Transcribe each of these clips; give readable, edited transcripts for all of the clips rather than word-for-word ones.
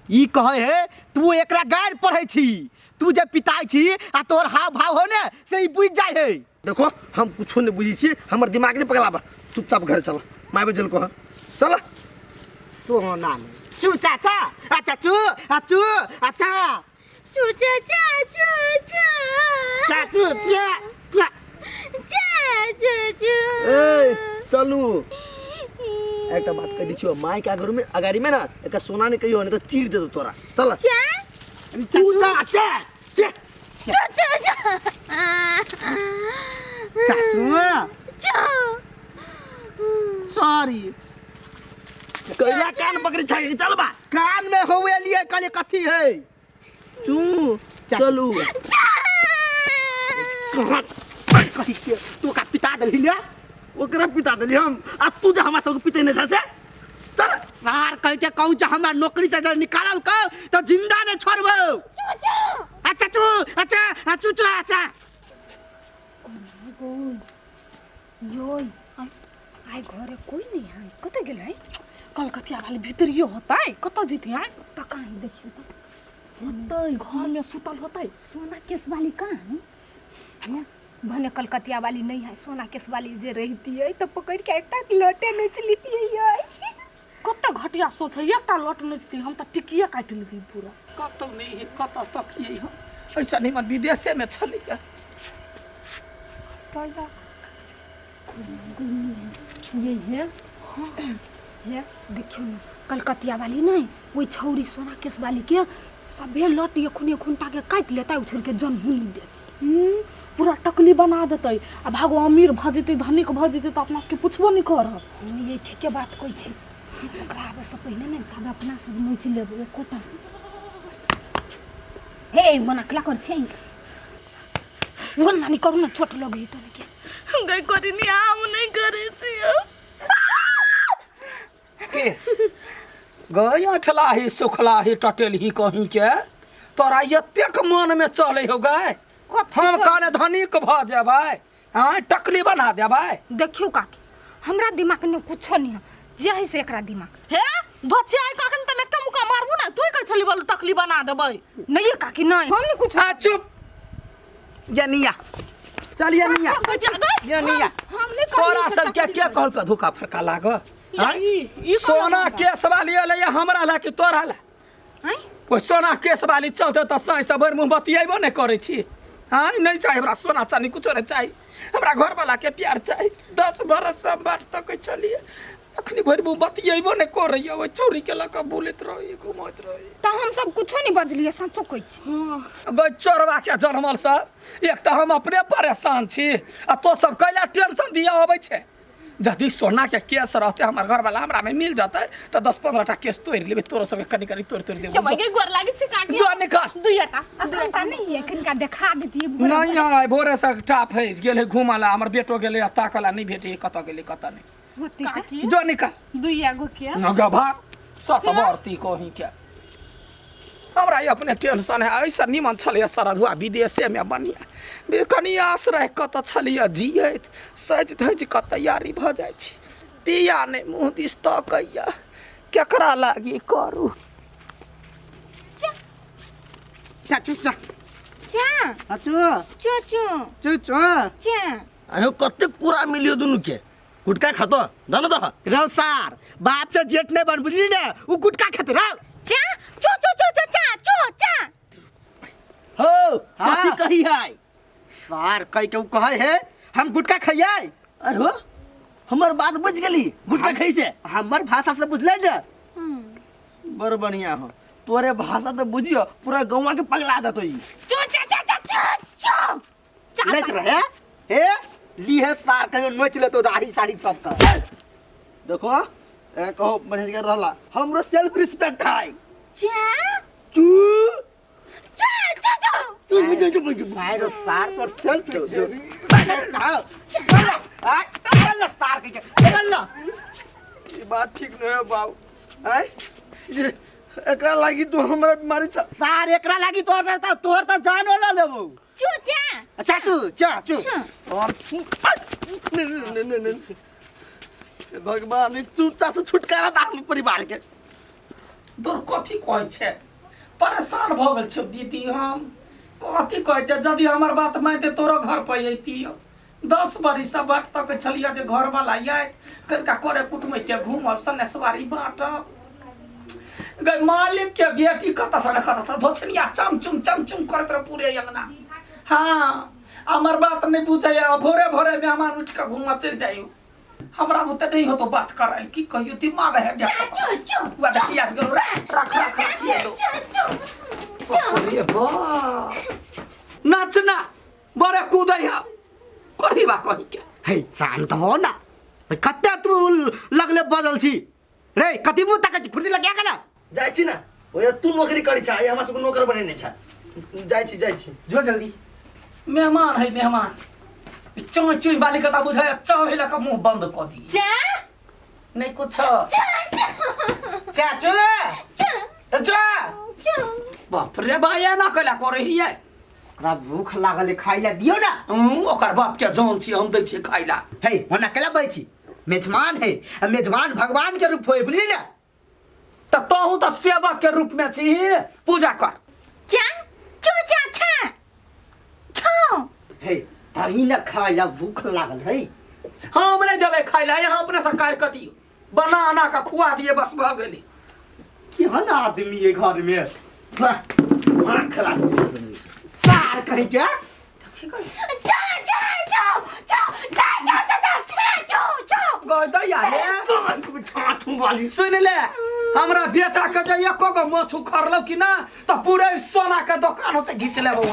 ई कहै है तू एकरा गारि पढ़ै छी, तू जे पिताइ छी आ तोहर हाव भाव हो ने से ई बुझि जाइ है। देखो हम कुछो नहीं बुझी छी, हमर दिमाग नहीं पगलाबा, चुपचाप घर चल, माय बजल को चल। तू हो ना चू चाचा आ चाचू आ चू आ चा चू चा चा चू चा चाचू चा चा चा चू चू। ए चलू, एकटा बात कह दै छियो, माय के आगू में अगाड़ी में ना एक सोना नहीं कहियो, नहीं तो चीर देतो तोरा। चल चा चू चा चा चा चू चा चा चाचू चा। सॉरी कैला कान पकड़ी छाके चल बा काम नहीं होवे लिए कहले कथी है चू चलू। कथी के तू का पिता देलही ने? ओकरा पिता देली हम, आ तू जे हमरा सबके पिते नहीं छे से चल। सार कह के कहू जे हमरा नौकरी से जब निकालल कह तो जिंदा नहीं छोड़बो। अच्छा चू अच्छा चू चू अच्छा। यो आइ घरे कोई नहीं है, कतऽ गेल है? कलकतिया वाली भीतरियो होतै, कतऽ जेती आइ? तऽ कहाँ देखियौ तऽ होतै घर में सुतल होतै। सोना केस वाली कहाँ है? हे, भने कलकतिया वाली नहीं है, सोना केस वाली जे रहती है तो पकड़ के एकटा लटे नोच लेती है। कते घटिया सोच है, एकटा लट नोचती हम तऽ टिकिए काटि लेती पूरा। कतौ नहीं है, कतऽ तकिए हम, ऐसा नहीं मन विदेशे में छलैया। ये है हे देखियो ना कलकतिया वाली नहीं, वही छौरी सोना केस वाली के सभे लट एखुन एखुन के काटि लेता, उछड़ के जन हुन दे पूरा टकली बना देतै आ भागो अमीर भऽ जेतै, धनिक भऽ जेतै तऽ अपना सबके पुछबो नहि करत। हाँ, ये ठीके बात कहै छी, ओकरा आबै से पहिने ने तब अपना सब नोचि लेबै एकोटा। हे मना कर छै वो नानी करू ना, चोट लगी तो के गई करिनी हम नहीं करे छियो। के गई अठलाही सुखलाही टटेलही कहीं के तोरा एतेक मन में चले हो गए? कथी हम चल- काने धनिक भऽ जेबै, हाँ टकली बना देबै। देखियो काकी हमरा दिमाग में कुछो नहीं है, जे है से एकरा दिमाग। हे धोछी आइ कखन त एकटा मुका मारबू ना, तू कहै छली बोलू टकली बना देबै। नहीं ये काकी नहीं, हम नहीं कुछ। हाँ चुप जनिया चलिए निया जनिया हम नहीं तोरा सबके के कहल के धोखा फरका लाग? या ई सोना केस वाली अलै हमरा ला कि तोरा ला? हैं? ओहि सोना केस वाली चलते तऽ साँझ से भरि मुँह बतियेबो नहि करै छी। हाँ नहीं चाही हमरा सोना चानी कुछो नहीं चाही, हमरा घरवाला के प्यार चाही। 10 बरस से बाट तकै छलियै, अखनी भरि मुँह बतियेबो नहि करैया, ओहि छौरी के लऽ कऽ बुलैत रही घुमैत रही। तऽ हम सब कुछो नहीं बजलियै, सचो कहै छी। गै चोरबा के जनमल सब, एक तऽ हम अपने परेशान छी आ तो सब कैला टेंशन दिया अबै छै। यदि सोना के केस रहते हमर घरवाला हमरा में मिल जतै तऽ 10-15 टा केस तोड़ि लेबै, तोरो सबके कनि कनि तोड़ि तोड़ि देबै। के गोर लागै छै काकी। जो निकल। दुइटा अखन तऽ नहीं है, किनका देखा देतियै भोरे। नहीं आइ भोरे से टा फँसि गेल है घूमऽ ला, हमर बेटो गेलै आ ताकऽ ला नहीं भेटै कतऽ गेलै कतऽ नहीं। होतै तऽ। काकी जो निकल। दुइया गो केस। न गभा सतवर्ती कहीं के हमरा ई अपने टेंशन है। ऐसा निमन छलैया सरधुआ विदेशे में बढ़िया, कनि आस रह कतऽ छलैया जियैत सजि धजि कऽ तैयारी भऽ जाइ छी, पिया नहि मुँह दिस तकैया, केकरा लागी करू। चा चू चा चा चाचू चू चू चू चू चा। अयो कते कुरा मिलियो दुनू के, गुटका खातो धन दह। रौ सार बाप से जेठ नहीं बन बुझली ने, उ गुटका खेते रौ। चा चू चू चू चू चा चू चा। हो हाँ। कथी कही है? सार कह के उ कहै है हम गुटका खइयै। अरे हो हमर बात बुझ गेली, गुटका खै से हमर भाषा से बुझलै ने। बड़ बढ़िया हो, तोरे भाषा तो बुझियो पूरा गौवा के पगला देतो ई। चू चा चा चा चू चू चा। लैत रहे हे ली है सार कहियो नोच लेतो दाढ़ी साड़ी सब का। देखो ए कहो बढ़िया के रहला, हमरो सेल्फ रिस्पेक्ट है। चा चू चा चा चा। भाई रो सार पर सेल्फ जो- जो- सार के चल ना। ई बात ठीक नहीं है बाबू। आय ये एकरा लागी तू हमरा बीमारी छ। सार एकरा लागी तोहर त तोहर त जान वाला लेबो। चू चा अच्छा तू चा चू और तू नहीं नहीं नहीं नहीं भगवान ई चूचा से छुटकारा दा हम परिवार के। दूर कथी कहै छै परेशान भऽ गेल छौ दीदी हम कथी कहै छै यदि हमर बात मानिते तोरो घर पर अयती 10 बरिस बाट तक छलियै जे घरवाला आयत कनिका करे कुटमैते घूमब सनेसवारी बाँटब गई मालिक के बेटी कतऽ से ने कतऽ से धोछनिया चमचुम चमचुम करैत रह पूरे अंगना। हाँ हमर बात नहीं बुझैया भोरे भोरे मेहमान उठि कऽ घूमऽ चलि जाइयो हमरा बुते नहीं होतो बात करल की कहियो दिमाग है वह देखी आबि गेलो रे रख रख रख अरे बा नाचना बड़े कूदै है करी बा कहीं के हे शांत हो ना कते तू लगले बदल छी रे कथी मुँह ताकै छी फुर्ती लगिया गेला जाइ छी ना ओया तू नौकरी करी छा हमरा सबके नौकर बनेने छा जाइ छी जाइ छी जो जल्दी मेहमान है मेहमान चोय चोय बाली कता बुझाय चाहे लका मुंह बंद क दी चा नहीं कुछ चाचू चाचू बाप रे भाई एना कैला करे हियै ओकरा भूख लागल है, खाइ ला दियौ ना ओकर बाप के जान छी हम दै छियै खाइ ला हे ओना केला बजै छी मेजबान है आ मेजबान भगवान के रूप होय बुझली ना त तोहू त सेवक के रूप में छी पूजा कर चा चू चा छा छो हे तही ना खाइ ला भूख लागल है हम नहीं देबै खाइ ला यहाँ अपने से काटि कऽ दियौ बना अना कऽ खुआ दियै बस भऽ गेलै केहन आदमी है घर में वाह माँ खराब सार कहीं के चा चा चो चो चा चा चा चा छा चो चो गय दैया हे वाली सुन ले हमरा बेटा के जे एको गो माछ उखड़लौ कि ना तऽ पूरे सोना के दोकान से घीच लेबौ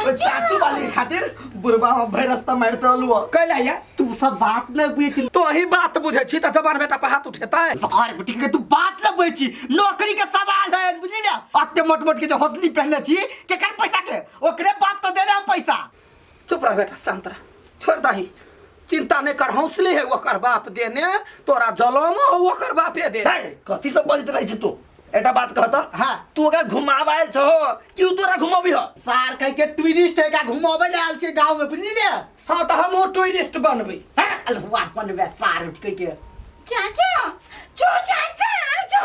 चाचू वाली खातिर बुढ़बा हम भरि रास्ता मारिते रहलू कैला या तू सब बात न बुझै छी तो ही बात बुझै छी तऽ जवान बेटा पर हाथ उठेतै और बेटी के तू बात न बुझै छी नौकरी के सवाल है बुझली ना अत्ते मोट मोट के जो हौसली पहनले छी केकर पैसा के ओकरे बाप तो दे रहे हम पैसा चुप रह बेटा शांत रह छोड़ दही चिंता नहीं कर हौसले है ओकर बाप देने तोरा जलम हो ओकर बापे दे कथी सब बजैत रहै छै तू एकटा बात कहत हाँ। तू ओकरा घुमाब आयल छहो कि उ तोरा घुमाबी ह सार कह के टूरिस्ट है का घुमावे ले आयल छै गांव में बुझली ने हाँ तऽ हमहूँ टूरिस्ट बनबै हैं अलहुआ बनबे सार उठ के के चाचा चो चाचा चो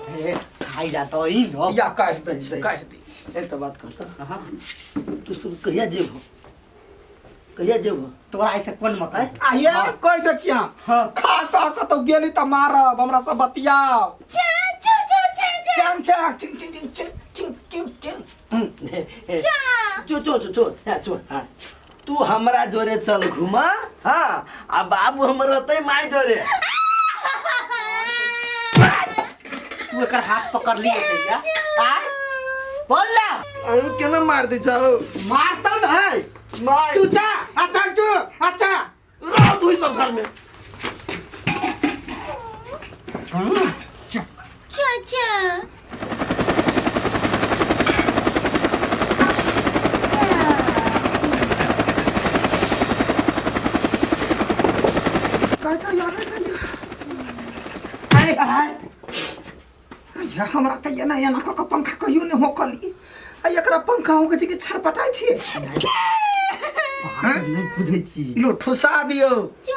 हे खाई जा तो ई नो या काटि दै छी काटि दै छी एकटा बात कहत तू सब कहिया जेबहो कहिया जेबहो तोरा ऐसे कोन मतलब आ ये कहि दै छी हम हाँ। खा खा कतौ गेली तऽ मारब हमरा सब बतियाओ चा चो चो चाचा चांग चांग चिंग चिंग चिंग चिंग चिंग चिंग चिंग चा चो चो चो चो हाँ, चो हाँ तू हमरा जोरे चल घुमा हाँ आ बाबू हमर रहतै माय जोरे तू एकर हाथ पकड़ लियो भैया आ बोल ना अरे केना मार दै छौ मारतौ न है माय चूचा अच्छा चू अच्छा रह तू ही सब घर में चाचा आय आय या हमरा तऽ एना एना कऽ कऽ पंखा कहियो नहि होकली आ एकरा पंखा होकै छै कि छरपटाइ छियै नहि बुझै छी लो ठुसा दियौ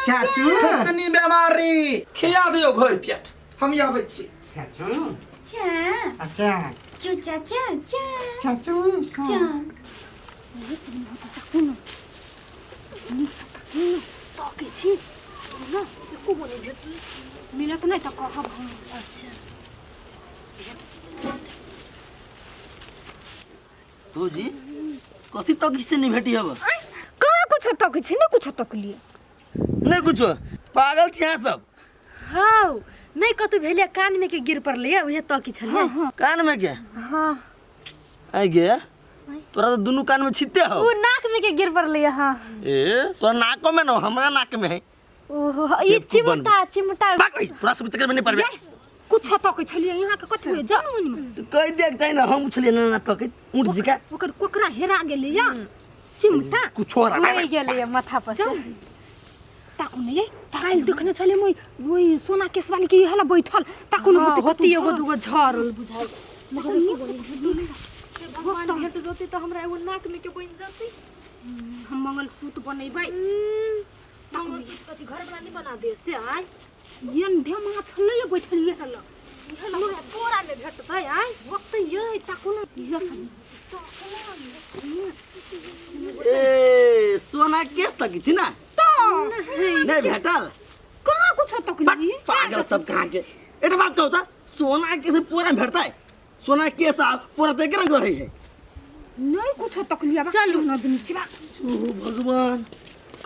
चाचू ठुसनी बेमारी खिया दियौ भरि पेट हम आबै छी चाचू चा अच्छा चो चाचा चा चाचू चा तकै छी ना एको गो नहि भेटलै मिलत नहि तऽ कहब हम अच्छा भौजी कथी तक से नहीं भेटी हब कहाँ कुछ तक छी नहि कुछ तकलिए नहीं कुछो पागल छी अहाँ सब हौ नहि कतौ भेलै कानमे के गिर पड़लै उहे तकी छलियै कान में के हाँ आइ गे तोरा तो दुनू कान में छिते हो ओ नाक में के गिर पड़लै हाँ ए तोरा नाको में न हमरा नाक में है ओहो ई बेवकूफ चिमटा चिमटा भाग भाई तोरा सब चक्कर में नहीं पड़बे कुछ तकै छलियै यहाँ के कथी होय जानू नि तू कह देख जाई ना हम छलिए ना ना तके ऊँट जी का ओकर कोकरा हेरा गेलै या चिमटा कुछो रहा उड़ि गेलै माथा पर से ताकू ने ये काल्हि देखने छलियै मोइ ओइ सोना केशवाली के इहला बैठल ताकू ने हाँ, होती होती एगो दूगो झड़ल बुझाइ मगर एको गो नहि भेटल। भगवान भेट जतै तऽ हमरा एगो नाक में के बनि जतै हम मंगलसूत्र बनेबै मंगलसूत्र कथी घर वाला नहि बना दे से आय ये ढे माछ लैए बैठलिए हल। बोरा में भेटतै आय। वक्त ये ताकू न ये सब। ए सोना केस तक छी ना? तो नहीं भेटल। कहाँ कुछ तकली? पागल सब कहाँ के। एक बात कहू त, सोना केस पूरा भेटतै? सोना केस आ पूरा त एके रंग रहै है। नहीं कुछ तकली अब। चलू न दुनी छी बा। ओ भगवान,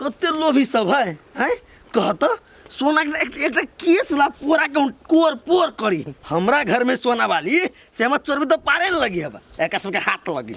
कते लोभी सब है हैं। कहत सोना के एक केस ला पूरा के कोर पोर करी। हमरा घर में सोना वाली से हम चोरबी तो पारे न लगी हबा, एका सबके हाथ लगी।